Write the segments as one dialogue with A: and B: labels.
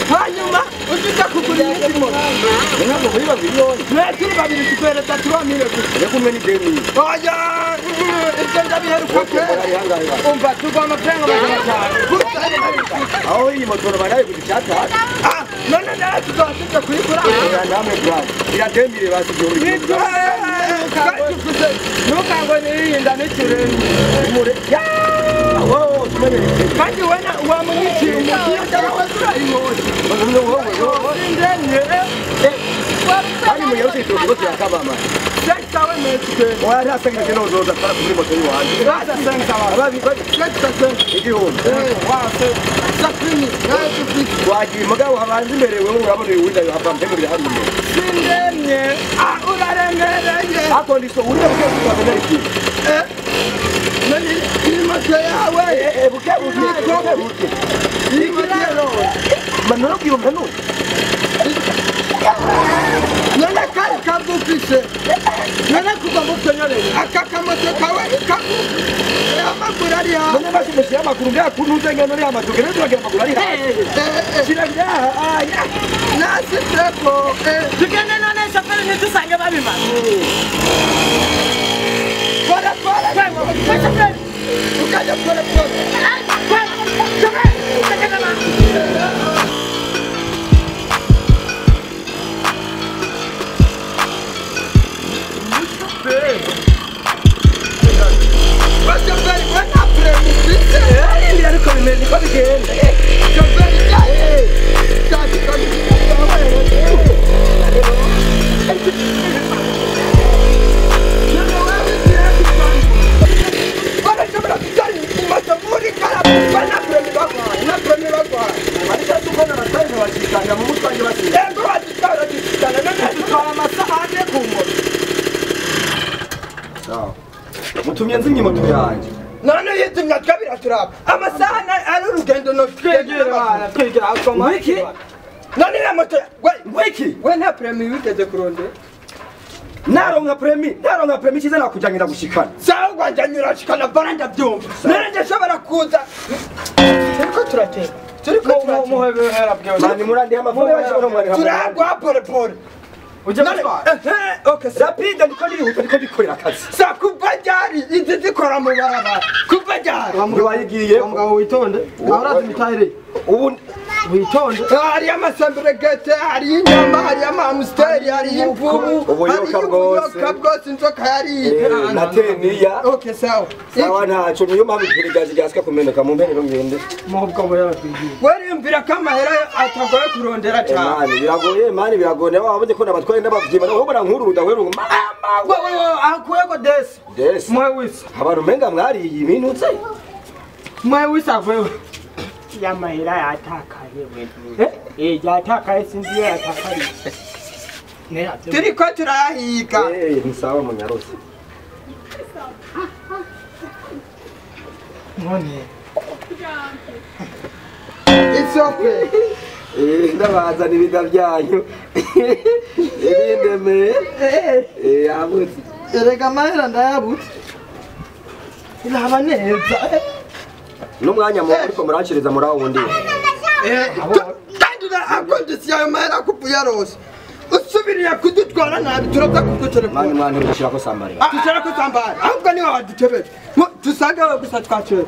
A: Hanyuma utuja kugura iyindi moto.
B: Ntabwo muri babiri none.
A: Turi babiri tukwereka 3000 gusa.
B: Reka umwe ni demi.
A: Oya, ibyo ndabiheruka kera. Umva tugwa amafaranga 500.
B: Aho iyi moto baraye ku cyata.
A: Ah, none nawe tuzasubira kuyigura.
B: Oya namwe bravo. Irademire basi igihumbi.
A: Ntukangone yirinda n'ikirenga.
B: Umure. Ya! Wowe tumenye.
A: Kandi wena wamunyiciye umutima turayibonye.
B: Kandi munyarutse itogo kirakabama.
A: Sekta we mesike.
B: Oya ntasengera kino uzoza twara kuri moto yiwanje.
A: Rasa senga wa.
B: Ababi bari
A: sekta senga
B: igihumbi.
A: Wa se. Sakrini.
B: Wagiye mugabo habanza imbere wewe urabona uyu winda yohava mpembe biraharuye.
A: Sindemye. Ah uraremereye.
B: Ako ndiso uri buke buke iki.
A: Nani imoto yawe.
B: Buke buke buke.
A: Imoto.
B: Manoro kiyomba no.
A: None kari kagufise. None kuva mu penyore. Aka kamoto kawe kagufi. Amaguru ari ha.
B: None bashimisha amakuru ngakunuze ngeno ari amatuke rero turagira amaguru ari ha. Shiragira aya.
A: Nasiteko.
C: Tugende none shoferi ntitusange babimara.
A: Pole pole.
C: Shoferi.
A: Ukaja pole pole.
C: Shoferi. Tugende mama.
B: Mutumye nzimye moto yanjye.
A: None yitumye twabira turaba. Amasaha ari urugendo no
C: twegera bana twegera akoma.
B: Wiki?
A: None ya moto
B: wiki?
A: We nta premi wigeze kuronde.
B: Naronka premi, naronka premi kiza nakujanyira gushikana.
A: Sawa gwanjanyira gushikana bara ndabyumva. None ndashobora kuza. Turiko turatera. Turiko turatera.
C: Muhebera byo.
B: Mani murandi amavuta bashobora mwari.
A: Turagwa pole pole.
C: Uje gutwara.
A: Okay,
B: rapide ndiko ndihuta ndiko ndikorera akazi.
A: Sa kuva ryari inzi zikora mu barabara. Kuva ryari.
B: Ntiwayigiye.
C: Mugabo witonde. Urazi imitahire.
B: Ubu
C: witonde.
A: Hari amasamburegete, hari inyama, hari amahamsteri, hari imvubu.
B: Ubuyoka bwose.
A: Ubuyoka bwose inzoka yari.
B: Na teniya.
A: Okay, sawa.
B: Sawa ntaco niyo mpamvu ipirigazi ryasika kumeneka mu mpene ngende.
C: Muhubwo bo yaratwigiye.
A: Weriyumvira ko amahera atagoye kurondera cyane.
B: Mani biragoye, mani biragoye. Wabonye ko nabatwaye n'abavyima naho bona nkuru rudaweru.
C: Mama wewe akuyego desi.
B: Desi.
C: Mwe wisi.
B: Abantu menga mwariye ibintu tse.
C: Mwe wisi akwewe. Ya mahera yatakaye we. Eh yatakaye sinzi iyo yatakaye.
A: Turiko turahiga.
B: Eh ni sawa munyarusi.
C: None.
A: It's okay.
B: Eh ndabazana ibida byanyu. Ibindeme. Eh yabutse.
C: Erega amahera ndayabutse. Iraba neza.
B: N'umwanya mu ariko muranciriza muri awo wundi.
A: Kandi akondisi yayo mahera kupuyarose. Usubiriye kudutwara nabi turabza kugutelefona.
B: Mani mwana ushira ko sambare.
A: Tushira ko sambare. Ahubwo niwe wadutebera. Tusange we gusa twacera.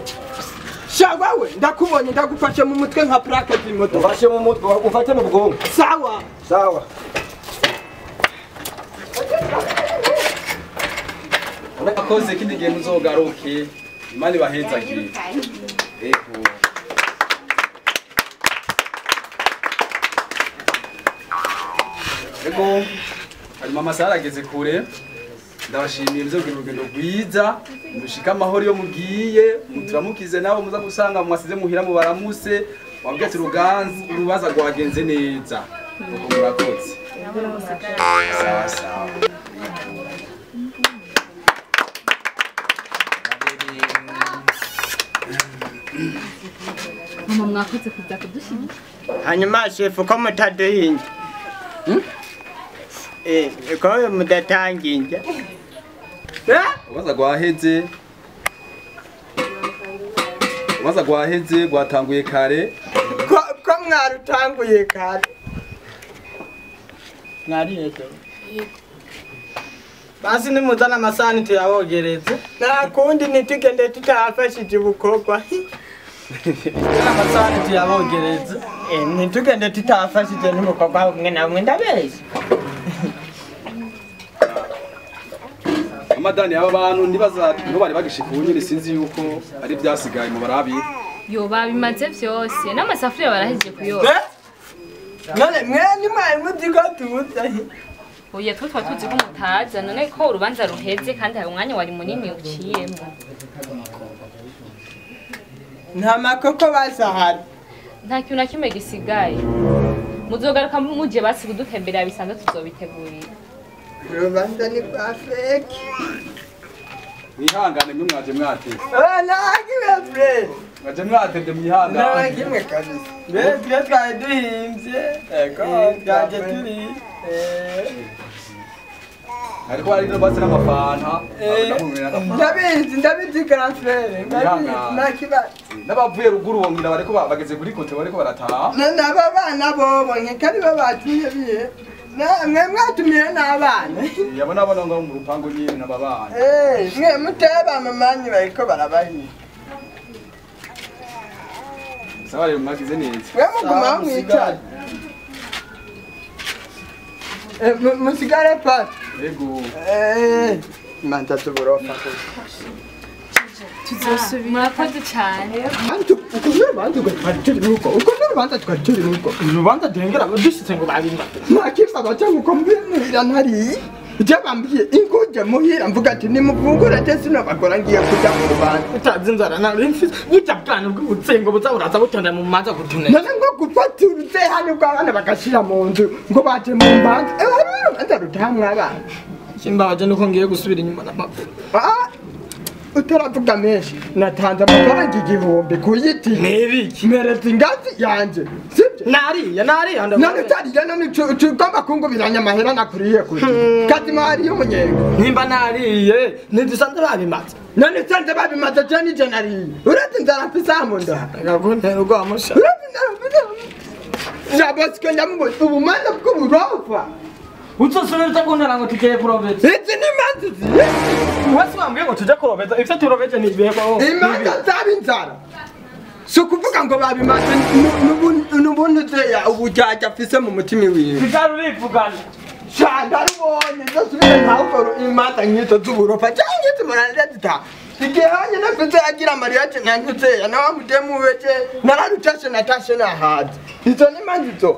A: Shawa we ndakubonye ndagufashe mu mutwe nka plaque y'imoto.
B: Ufashe mu mutwe ufate mu bwonko.
A: Sawa.
B: Sawa.
D: Akoze kindi gihe muzogaruke. Imana ibahezagiye. Ego. Ego. Hanyuma amasaha arageze kure. Ndabashimiye muzogira urugendo rwiza, mushika amahoro iyo mugiye, muturamukize nabo muza gusanga mwasize muhira mu baramuse, wabwiye ati ruganzi urubaza rwagenze neza. Nuko murakoze. Sawa sawa.
E: Mama mwakoze kuza kudushyigikira.
C: Hanyuma shefu ko mutaduhinja. Ko mudatanga injya.
D: Urubanza rwaheze. Urubanza rwaheze rwatanguye kare.
A: Ko mwarutanguye kare.
C: Mwariye se. Basi nimuzana amasahani tuyabogereze. Nta kundi ntitugende tutafashije ubukorwa. Amasahani tuyabogereze. Ntitugende tutafashije n'ubukorwa bumwe na bumwe ndabeshya.
D: Amadani aba bantu nibaza niho bari bagishika ubu nyine sinzi yuko ari byasigaye mu barabi.
E: Yo babimaze vyose n'amasafuriya barahejeje kuyoza.
A: None mwe nimwari muzi ko tuza.
E: Oya twe twa tuzi ko mutaza none ko urubanza ruheze kandi hari umwanya wari munini uciyemo.
A: Nta makoko basahara.
E: Nta kintu na kimwe gisigaye. Muzogaruka muje basi kudutemberera bisanzwe tuzobitegurira.
A: Urubanza ni kwa fake.
D: Mwihangane mwe mwaje mwateze.
A: Nta kimwe.
D: Mwaje mwateze mwihangane.
A: Nta kimwe kabisa. Mbe twari duhimvye. Ego twaje turi.
D: Ariko hari no basi n'amafanta.
A: Ndabizi ndabizi grand frère. Nta kibazo.
D: N'abavuye ruguru bongira bariko bageze kuri kote bariko barataha.
A: N'aba bana bobo nkari babatumye biye. Mwe mwatumiye n'abana.
D: Yabona abana ngo mu rupango nyine n'ababana.
A: Mwe muteba mamanyi bariko barabahiye.
D: Sawa rero mwagize neza.
A: Mwe muguma mwicara. Musigare pa.
D: Yego.
A: Manta tuburofa.
E: Tuzosubira. Murakoze cyane.
A: Uko n'urubanza twari turi nuko.
C: Urubanza duhengera dushitse ngo babimba.
A: Nta baca nguko mbwira ntari. Je bambwiye inguje muhira mvuga ati nimufungure te sinabakora ngiye kujya mu rubanza.
C: Utazi inzara nari mfise. Burya bwana bw'ubutsengo buza buraza butonda mu manza kutuneka.
A: None ngo gufata uruze hano bw'abana bagashira mu nzu ngo baje mu mbanza. Urubanza rutahamwe abana.
C: Ikimbabaje nuko ngiye gusubira inyuma n'amapfa.
A: Utaravuga menshi natanze amafaranga 1000 kuyiti.
C: Nibiki?
A: Mereza ingazi yanje. Sibyo?
C: Nariya nariya
A: none utariya none ugomba kungubiranya amahera nakuriye kuri. Kazima hariyo umunyenga.
C: Nimba nariye ntidusanze babimaze.
A: None usanze babimaze je nije nariye. Uretse inzara mfise aha mu nda.
C: Ngakuntera ubwoba musha.
A: Uretse inzara mfise aha mu nda. Jabosco ndamubona ubumanza bw'uburofa.
C: Uzosubira kuntera ngo tugiye kurobeza.
A: Izi ni imanza ziye.
C: Wese wambwiye ngo tuje kurobeza ivyo turobeje ni ibiheko.
A: Imanza zaba inzara. Si ukuvuga ngo babimaze n'ubundi ubujyajya afise mu mutima wiwe.
C: Sigara urivugana.
A: Sha ndarubonye nzosubire ntawukora imanza nk'izo z'uburofa canke izi murarira zitaha. Igihe hanyine mfise agira mariage nka ntuzeya na wa mudemu weje nararutashe natashe nahaze. Izo ni imanza izo.